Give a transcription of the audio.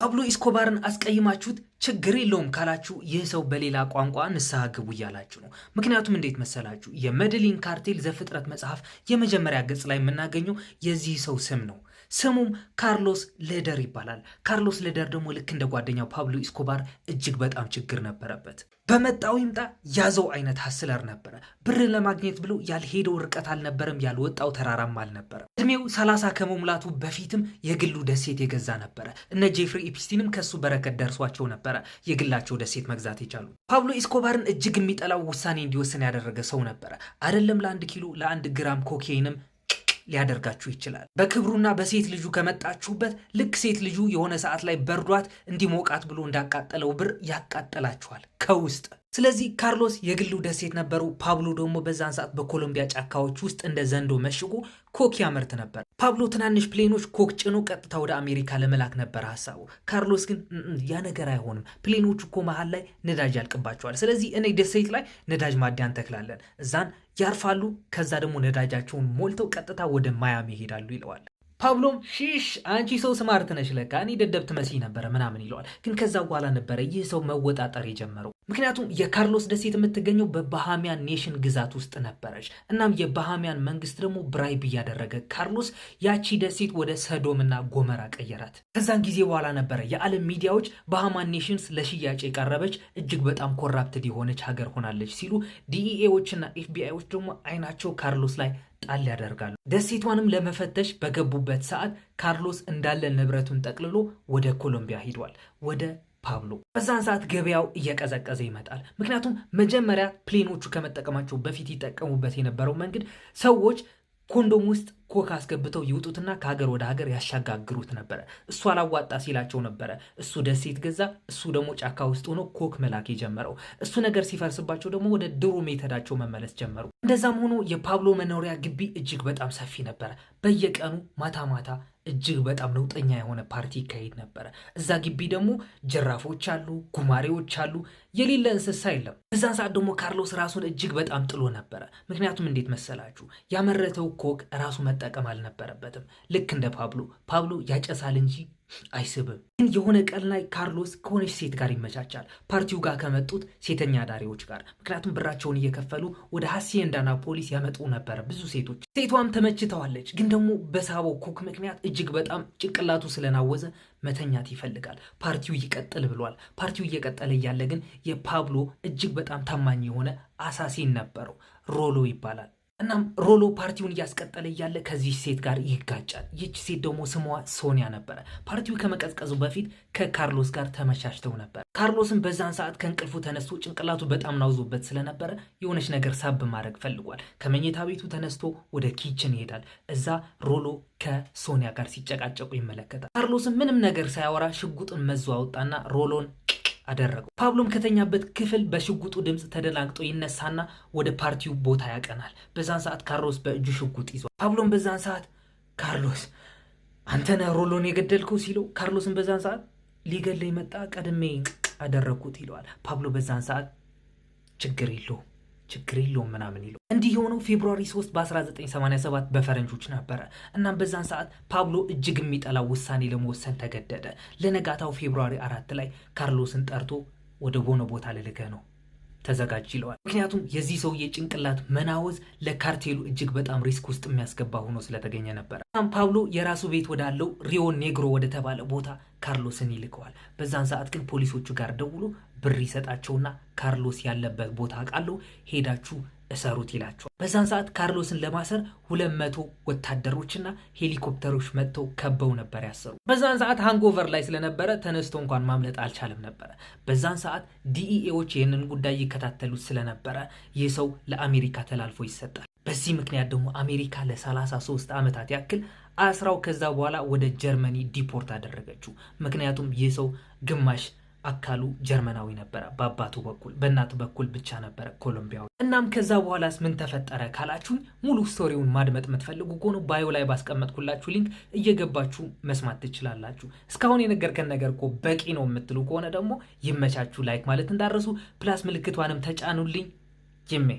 ፓብሎ ኢስኮባርን አስቀይማችሁት ችግር የለውም ካላችሁ ይህ ሰው በሌላ ቋንቋ ንስሐ ግቡ እያላችሁ ነው። ምክንያቱም እንዴት መሰላችሁ? የመደሊን ካርቴል ዘፍጥረት መጽሐፍ የመጀመሪያ ገጽ ላይ የምናገኘው የዚህ ሰው ስም ነው። ስሙም ካርሎስ ሌደር ይባላል። ካርሎስ ሌደር ደግሞ ልክ እንደ ጓደኛው ፓብሎ ኢስኮባር እጅግ በጣም ችግር ነበረበት። በመጣው ይምጣ ያዘው አይነት hustler ነበረ። ብር ለማግኘት ብሎ ያልሄደው ርቀት አልነበረም፣ ያልወጣው ተራራም አልነበረም። እድሜው 30 ከመሙላቱ በፊትም የግሉ ደሴት የገዛ ነበረ። እነ ጄፍሪ ኤፕስቲንም ከሱ በረከት ደርሷቸው ነበረ የግላቸው ደሴት መግዛት የቻሉ። ፓብሎ ኢስኮባርን እጅግ የሚጠላው ውሳኔ እንዲወስን ያደረገ ሰው ነበረ። አይደለም ለ1 ኪሎ፣ ለ1 ግራም ኮኬይንም ሊያደርጋችሁ ይችላል። በክብሩና በሴት ልጁ ከመጣችሁበት ልክ ሴት ልጁ የሆነ ሰዓት ላይ በርዷት እንዲሞቃት ብሎ እንዳቃጠለው ብር ያቃጠላችኋል ከውስጥ። ስለዚህ ካርሎስ የግሉ ደሴት ነበሩ። ፓብሎ ደግሞ በዛን ሰዓት በኮሎምቢያ ጫካዎች ውስጥ እንደ ዘንዶ መሽጎ ኮክ ያመርት ነበር። ፓብሎ ትናንሽ plane ኦች ኮክ ጭኖ ቀጥታ ወደ አሜሪካ ለመላክ ነበር ሀሳቡ። ካርሎስ ግን ያ ነገር አይሆንም፣ plane ኦቹ እኮ መሀል ላይ ነዳጅ ያልቅባቸዋል። ስለዚህ እኔ ደሴት ላይ ነዳጅ ማደያ እንተክላለን፣ እዛን ያርፋሉ፣ ከዛ ደግሞ ነዳጃቸውን ሞልተው ቀጥታ ወደ ማያሚ ይሄዳሉ ይለዋል። ፓብሎም "ሺሽ፣ አንቺ ሰው smart ነሽ ለካ፣ እኔ ደደብ ትመስይ ነበረ" ምናምን ይለዋል። ግን ከዛ በኋላ ነበረ ይህ ሰው መወጣጠር የጀመረው። ምክንያቱም የካርሎስ ደሴት የምትገኘው በባሃሚያን nation ግዛት ውስጥ ነበረች። እናም የባሃሚያን መንግስት ደግሞ bribe እያደረገ ካርሎስ ያቺ ደሴት ወደ ሰዶምና ጎመራ ቀየራት። ከዛን ጊዜ በኋላ ነበረ የዓለም ሚዲያዎች ባሃማን nations ለሽያጭ የቀረበች እጅግ በጣም corrupted የሆነች ሀገር ሆናለች ሲሉ፣ DEA ዎችና FBI ዎች ደግሞ አይናቸው ካርሎስ ላይ ጣል ያደርጋሉ። ደሴቷንም ለመፈተሽ በገቡበት ሰዓት ካርሎስ እንዳለ ንብረቱን ጠቅልሎ ወደ ኮሎምቢያ ሂዷል፣ ወደ ፓብሎ። በዛን ሰዓት ገበያው እየቀዘቀዘ ይመጣል። ምክንያቱም መጀመሪያ plane ኦቹ ከመጠቀማቸው በፊት ይጠቀሙበት የነበረው መንገድ ሰዎች ኮንዶም ውስጥ ኮክ አስገብተው ይውጡትና ከሀገር ወደ ሀገር ያሻጋግሩት ነበረ። እሱ አላዋጣ ሲላቸው ነበረ እሱ ደሴት ገዛ፣ እሱ ደግሞ ጫካ ውስጥ ሆኖ ኮክ መላክ የጀመረው። እሱ ነገር ሲፈርስባቸው ደግሞ ወደ ድሮ method ኣቸው መመለስ ጀመሩ። እንደዛም ሆኖ የፓብሎ መኖሪያ ግቢ እጅግ በጣም ሰፊ ነበረ። በየቀኑ ማታ ማታ እጅግ በጣም ነውጠኛ የሆነ ፓርቲ ይካሄድ ነበረ። እዛ ግቢ ደግሞ ጅራፎች አሉ፣ ጉማሬዎች አሉ፣ የሌለ እንስሳ የለም። በዛን ሰዓት ደግሞ ካርሎስ ራሱን እጅግ በጣም ጥሎ ነበረ። ምክንያቱም እንዴት መሰላችሁ? ያመረተው ኮክ ራሱ መጠቀም አልነበረበትም። ልክ እንደ ፓብሎ፣ ፓብሎ ያጨሳል እንጂ አይስብም። ግን የሆነ ቀን ላይ ካርሎስ ከሆነች ሴት ጋር ይመቻቻል፣ ፓርቲው ጋር ከመጡት ሴተኛ አዳሪዎች ጋር። ምክንያቱም ብራቸውን እየከፈሉ ወደ ሀሲየንዳ ናፖሊስ ያመጡ ነበረ ብዙ ሴቶች። ሴቷም ተመችተዋለች። ግን ደግሞ በሳበው ኮክ ምክንያት እጅግ በጣም ጭንቅላቱ ስለናወዘ መተኛት ይፈልጋል። ፓርቲው ይቀጥል ብሏል። ፓርቲው እየቀጠለ እያለ ግን የፓብሎ እጅግ በጣም ታማኝ የሆነ assassin ነበረው፣ ሮሎ ይባላል። እናም ሮሎ ፓርቲውን እያስቀጠለ እያለ ከዚህ ሴት ጋር ይጋጫል። ይህች ሴት ደግሞ ስሟ ሶኒያ ነበረ። ፓርቲው ከመቀዝቀዙ በፊት ከካርሎስ ጋር ተመቻችተው ነበር። ካርሎስም በዛን ሰዓት ከእንቅልፉ ተነስቶ ጭንቅላቱ በጣም ናውዞበት ስለነበረ የሆነች ነገር ሳብ ማድረግ ፈልጓል። ከመኝታ ቤቱ ተነስቶ ወደ kitchen ይሄዳል። እዛ ሮሎ ከሶኒያ ጋር ሲጨቃጨቁ ይመለከታል። ካርሎስም ምንም ነገር ሳያወራ ሽጉጡን መዞ አወጣና ሮሎን አደረገው። ፓብሎም ከተኛበት ክፍል በሽጉጡ ድምፅ ተደናግጦ ይነሳና ወደ ፓርቲው ቦታ ያቀናል። በዛን ሰዓት ካርሎስ በእጁ ሽጉጥ ይዟል። ፓብሎም በዛን ሰዓት "ካርሎስ፣ አንተ ነህ ሮሎን የገደልከው?" ሲለው ካርሎስን በዛን ሰዓት "ሊገለኝ መጣ፣ ቀድሜ አደረግኩት" ይለዋል። ፓብሎ በዛን ሰዓት "ችግር የለውም፣ ችግር የለውም" ምናምን ይለው። እንዲህ የሆነው February 3 በ1987 በፈረንጆች ነበረ። እናም በዛን ሰዓት ፓብሎ እጅግ የሚጠላው ውሳኔ ለመወሰን ተገደደ። ለነጋታው February 4 ላይ ካርሎስን ጠርቶ "ወደ ሆነ ቦታ ልልክህ ነው፣ ተዘጋጅ" ይለዋል። ምክንያቱም የዚህ ሰውዬ ጭንቅላት መናወዝ ለካርቴሉ እጅግ በጣም risk ውስጥ የሚያስገባ ሆኖ ስለተገኘ ነበረ። እናም ፓብሎ የራሱ ቤት ወዳለው ሪዮ ኔግሮ ወደተባለ ቦታ ካርሎስን ይልከዋል። በዛን ሰዓት ግን ፖሊሶቹ ጋር ደውሎ ብር ይሰጣቸውና "ካርሎስ ያለበት ቦታ አውቃለሁ፣ ሄዳችሁ እሰሩት" ይላቸዋል። በዛን ሰዓት ካርሎስን ለማሰር 200 ወታደሮችና ሄሊኮፕተሮች መጥተው ከበው ነበር ያሰሩ። በዛን ሰዓት hangover ላይ ስለነበረ ተነስቶ እንኳን ማምለጥ አልቻለም ነበረ። በዛን ሰዓት DEA ዎች ይህንን ጉዳይ ይከታተሉት ስለነበረ ይህ ሰው ለአሜሪካ ተላልፎ ይሰጣል። በዚህ ምክንያት ደግሞ አሜሪካ ለ33 ዓመታት ያክል አስራው ከዛ በኋላ ወደ ጀርመኒ deport አደረገችው። ምክንያቱም ይህ ሰው ግማሽ አካሉ ጀርመናዊ ነበረ በአባቱ በኩል፣ በእናቱ በኩል ብቻ ነበረ ኮሎምቢያዊ። እናም ከዛ በኋላስ ምን ተፈጠረ ካላችሁኝ ሙሉ story ውን ማድመጥ የምትፈልጉ ከሆነ bio ላይ ባስቀመጥኩላችሁ link እየገባችሁ መስማት ትችላላችሁ። እስካሁን የነገርከን ነገር እኮ በቂ ነው የምትሉ ከሆነ ደግሞ ይመቻችሁ፣ like ማለት እንዳትረሱ፣ plus ምልክቷንም ተጫኑልኝ። ይሜ።